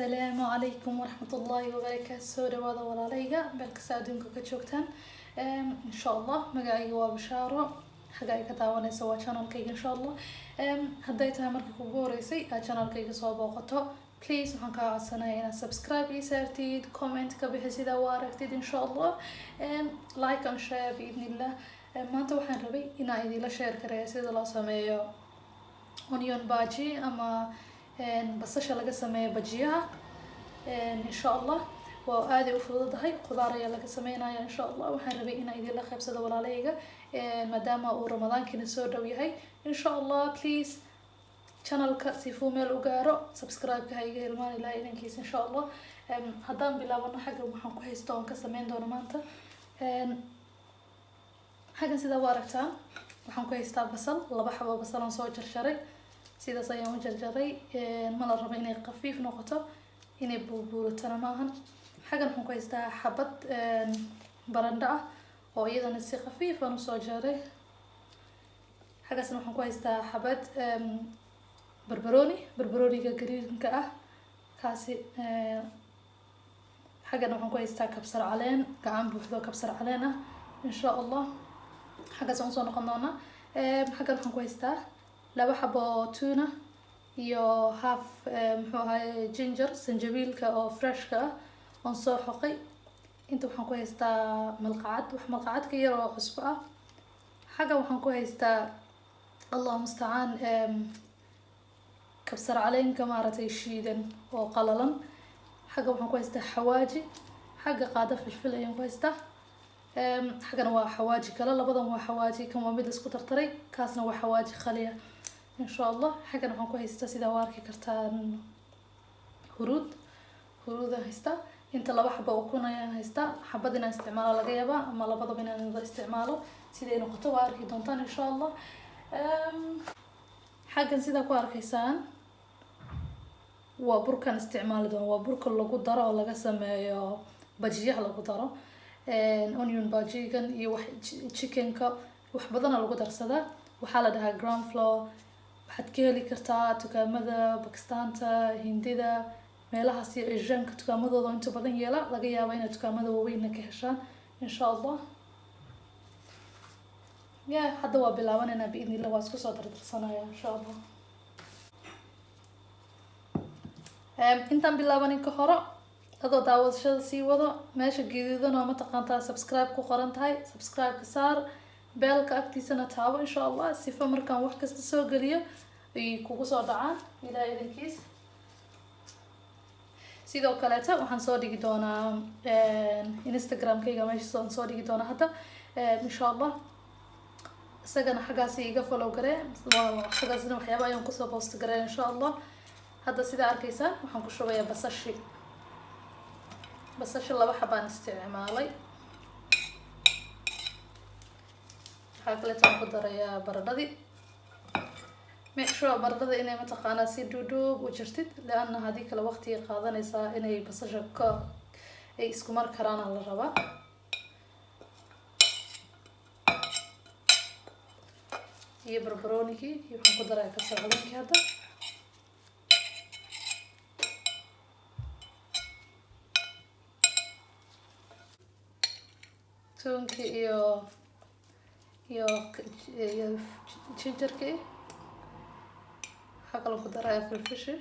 Asalaamu calaykum waraxmatullaahi wabarakaatu. Soo dhawaada walaalayga, meel kasta adduunka ka joogtaan. Insha Allah, magacayga waa Bashaaro, xagga ay ka daawanaysa waa channelkayga. Insha Allah, hadday tahay markii kugu horeysay aad channelkayga soo booqato, please waxaan kaa codsanaya inaad subscribe ii saartid, comment ka bixi sida u aragtid, insha Allah, like and share biidnillah. Maanta waxaan rabay inaan idinla share gareeyo sida loo sameeyo onion baji ama basasha laga sameeyo bajiyaha. Insha Allah, waa aaday u fududahay, khudaar ayaa laga sameynaya. Insha Allah, waxaan rabay inaan idinla qaybsado walaalahayga, maadaama uu Ramadaankiina soo dhow yahay. Insha Allah, please channelka sifuu meel u gaaro, subscribe-ka ha iga hilmaan, Ilahay idankiisa. Insha Allah, haddaan bilaabano, xagga waxaan ku haysto oon ka sameyn doono maanta, xaggan sidaa u aragtaan, waxaan ku haystaa basal, laba xabo basal aan soo jarjaray. Sidaas ayaan u jarjaray. Ma la rabo inay khafiif noqoto, inay buurbuuratana maahan. Xaggan waxaan ku haystaa xabad barandho ah oo iyadana si khafiif aan usoo jaray. Xaggaasna waxaan ku haystaa xabad barbarooni, barbarooniga greenka ah kaasi. Xaggan waxaan ku haystaa kabsar caleen, gacan buuxdo kabsar caleen ah. Insha Allah, xaggaas waan usoo noqon doonaa. Xaggan waxaan ku haystaa laba xabo oo tuna iyo half, muxuu ahaye, ginger, sanjabiilka oo freshka ah oon soo xoqay. Inta waxaan ku haystaa malqacad, wax malqacad ka yar oo cusbo ah. Xaggan waxaan ku haystaa, Allah mustacaan, kabsar caleenka maaragtay shiidan oo qalalan. Xagga waxaan ku haystaa xawaaji, xagga qaado filfil ayaan ku haystaa. Xaggana waa xawaaji kale. Labadan waa xawaaji, kan waa mid isku tartaray, kaasna waa xawaaji khaliya. Insha Allah, xaggan waxaan ku haystaa, sidaa u arki kartaan, huruud, huruudaan haystaa. Inta laba xabo ukun ayaan haystaa. Xabad inaan isticmaalo laga yaabaa ama labadaba inaan wada isticmaalo, siday noqoto waa arki doontaan, insha Allah. Xaggan sidaa ku arkaysaan waa burkan isticmaali doono, waa burka lagu daro oo laga sameeyo bajiyaha lagu daro, onion bajigan iyo wax chickenka, wax badana lagu darsadaa. Waxaa la dhahaa gram flour. Waxaad ka heli kartaa dukaamada Bakistaanta, Hindida, meelahaas iyo Asianka dukaamadooda inta badan yeela. Laga yaaba inaad dukaamada waaweynna ka heshaan, insha Allah. Ya, hadda waa bilaabaneynaa biidnillah, waa isku soo dardarsanaya, insha Allah. Intaan bilaabanin ka horo, adoo daawashada sii wado, meesha gaduudan oo mataqaantaa subscribe ku qoran tahay, subscribe-ka saar, beelka agtiisana taabo, insha Allah, sifa markaan wax kasta soo geliyo ay kugu soo dhacaan, Ilaah idankiis. Sidoo kaleeta waxaan soo dhigi doonaa Instagram-kayga, meesha soo dhigi doonaa hadda, insha Allah. Isagana xaggaasi iga follow garee, xaggaasna waxyaaba ayaan kusoo post garee, insha Allah. Hadda sidaa arkaysaan, waxaan ku shubayaa basashi. Basashi laba xabaan isticmaalay. Waxaa kaleeto aan ku darayaa baradhadii. Make sure baradhada inay mataqaanaa si dhuudhuub u jirtid, leanna haddii kale waqtiga qaadanaysaa inay basasha ka ay isku mar karaana la rabaa. Iyo barbaroonigii iyo waxaan ku darayaa kabsar caleenkii hadda, tuunkii iyo gingerkii. Waxaa kaloo ku darayaa filfishi,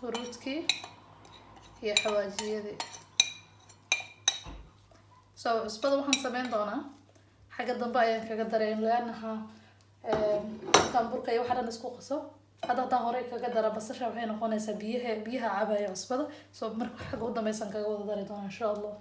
huruudkii iyo xawaajiyadii. So cusbada waxaan sameyn doonaa xagga dambe ayaan kaga daray, leanaha markaan burka iyo waxa dhan isku qaso. Hadda haddaan horey kaga dara basasha, waxay noqonaysaa biyaha, biyaha cabaya cusbada. So marka xagga u dambeysaan kaga wada dari doonaa, insha Allah.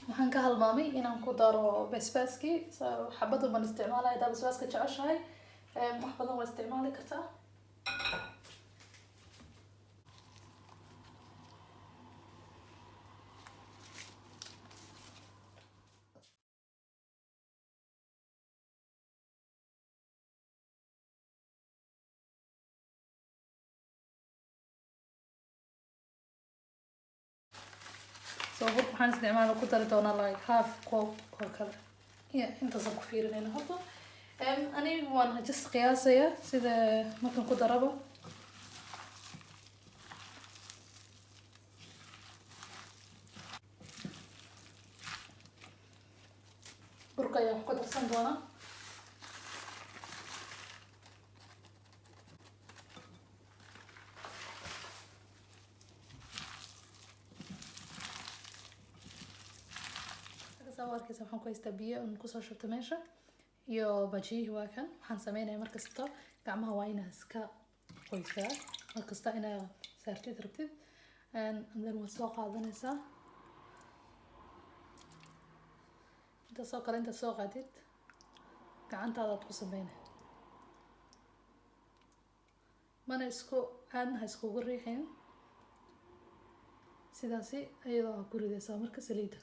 Waxaan ka halmaamay inaan ku daro basbaaskii. So xabad baan isticmaalaya. Haddaa basbaaska jeceshahay, wax badan waa isticmaali kartaa. So burka waxaan isticmaala ku dari doonaa like half cup oo kale. Yeah, intaasaan ku fiirinayna horta. Aniga waan just qiyaasaya sida markan ku daraba. Burka ayaan ku darsan doonaa. Saa u arkeysa, waxaan ku haystaa biyo aan kusoo shubto meesha iyo bajiyihii. Waa kan. Waxaan sameynaya, markasta gacmaha waa inaa iska qoysaa markasta inaa saartid rabtid, and then waad soo qaadanaysaa intaas oo kale. Intaad soo qaadid, gacantaadaad ku sameynay. Mana isku aadna ha iskugu riixin. Sidaasi iyadoo aa ku ridaysaa marka saliidda.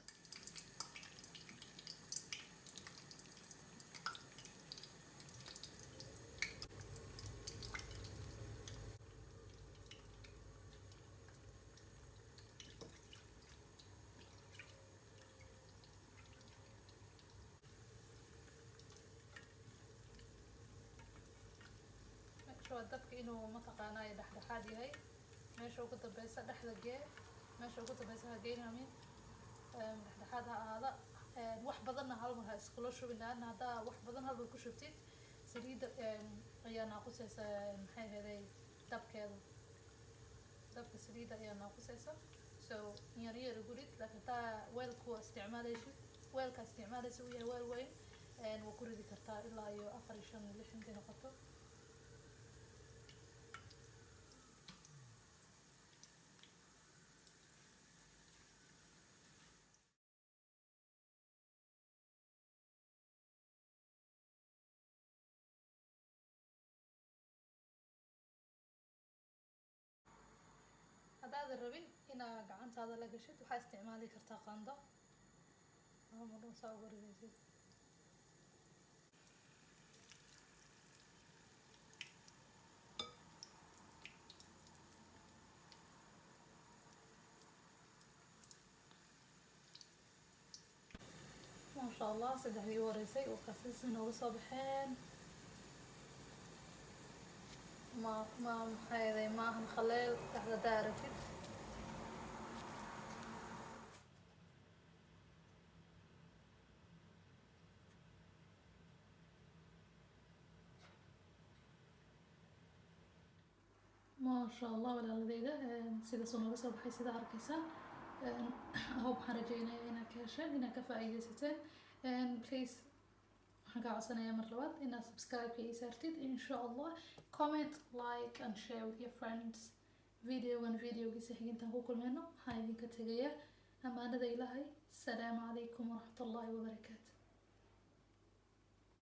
Sure dabka inuu mataqaanaa dhexdhexaad yahay. Meesha ugu dambeysa dhexda gee, meesha ugu dambeysa ha geyn amin. Dhexdhexaad ha ahaada. Wax badanna hal mar ha iskula shubin, laana haddaa wax badan hal mar ku shubtid, saliidda ayaa naaqusaysa. Maxay ahaday, dabkeeda, dabka saliidda ayaa naaqusaysa. So yar yar ugu rid. Laakiin hadaa weelku isticmaalaysid, weelka isticmaalaysa uu yahay weel weyn, waa ku ridi kartaa ilaa iyo afar iyo shan, lix intay noqoto. Haddaadan rabin inaa gacantaada la gashid, waxaa isticmaali kartaa qaando ama dhan saa uga ridaysid. Maasha Allah, saddexdii u horeysay oo kaasisi nooga soo baxeen. Ma maxay ahaday, ma ahan khaleel dhexda haddaa aragtid. Maasha Allah, walaaladeyda, sidaasuu nooga soo baxay, sida arkaysaan. Hope, waxaan rajeynaya inaad ka hesheen, inaad ka faa'iidaysateen. Please, waxaan kaa codsanayaa mar labaad inaad subscribe-ka ii saartid, insha Allah. Comment, like and share with your friends. Videogan videogiisa xigintaan ku kulmayno, waxaan idinka tegayaa amaanada Ilaahay. Asalaamu calaykum waraxmatullaahi wabarakaatu.